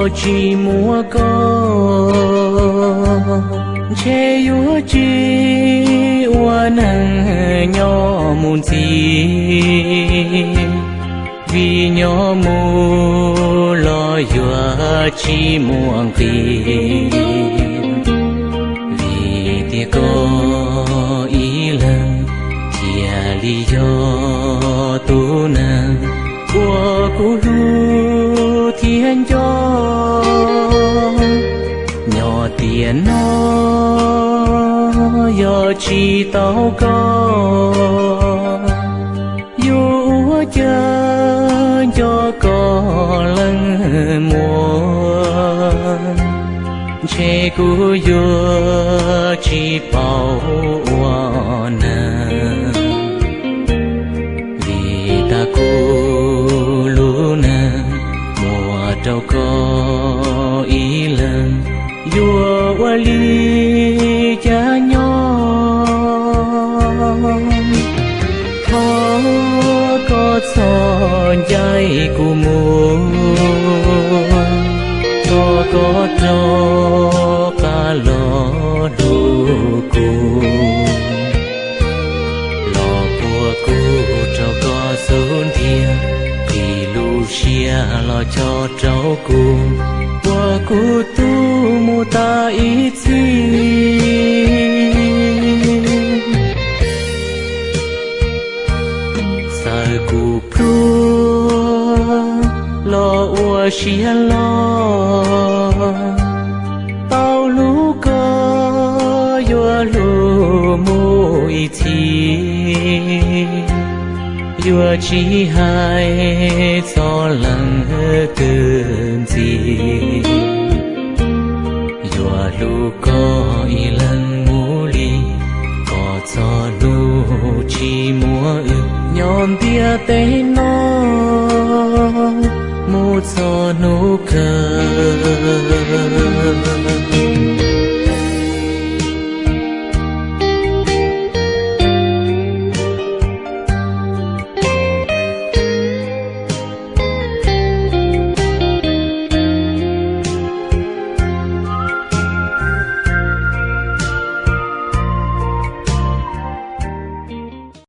Tsis muaj koj, ntshe yuav tsis ua neeg nyob mus ntxiv, vim nyob mus los yuav tsis muaj nqis. Vim tias koj ib leeg thiaj li yog tus neeg uas kuv hlub thiab nco. Nyob tiam no yog tsis tau koj, yuav ua cas nco koj leej muag, ntshe kuv yuav tsis paub ua neeg. Vim tas kuv lub neej muaj rau koj ib leeg, yuav ua li cas nyob. Thov koj txhob ncaim kuv mus, thov koj rov qab los hlub kuv, los puag kuv rau koj xub ntiag, qhib lub siab los cho rau kuv, ua kuv tub mus tas ib txhis. Txawm kuv pluag los ua siab loj, tau hlub koj yuav hlub mus ib txhis, yuav tsis hais txog leej twg ntxiv. Yuav hlub koj ib leeg mus li, kom txog hnub tsis muaj wb, nyob ntiaj teb no mus txog hnub kawg.